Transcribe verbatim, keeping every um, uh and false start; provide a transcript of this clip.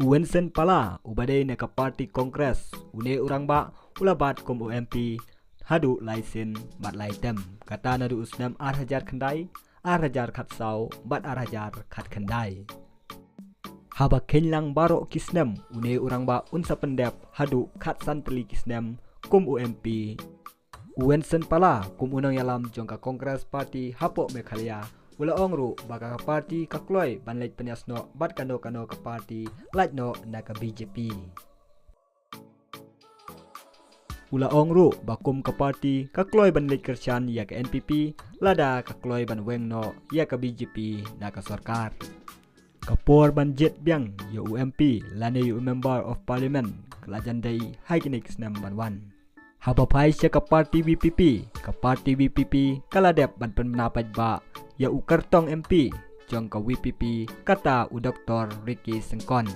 U Vincent Pala, uba dei na ka party Congress, une u rangbah u la bat kum u M P haduh lai sien bad lai term, kata naduh u snem ar hajar khyndai, ar hajar khatsaw bad ar hajar khatkhyndai. Haba kheiñ lang baroh ki snem, une u rangbah un sa pyndep haduh khatsan tylli ki snem kum u M P. U Vincent Pala, kum u nongïalam jong ka Congress Party hapoh Meghalaya, u la ong ruh ba ka party ka kloi ban leit pynïasnoh bad kano kano ka party lait noh na ka B J P. U la ong ruh ba kum ka party ka kloi ban leit kyrshan ïa ka N P P lada ka kloi ban weng noh ïa ka B J P na ka sorkar. Ka por ban jied biang ïa u M P lane ïa u Member of Parliament ka la jan dei ha kine ki snem ban wan. Haba phai sha ka party V P P, ka party V P P ka la dep ban pynbna paidbah ïa u kyrtong M P jong ka V P P, kata u Doctor Ricky Syngkon.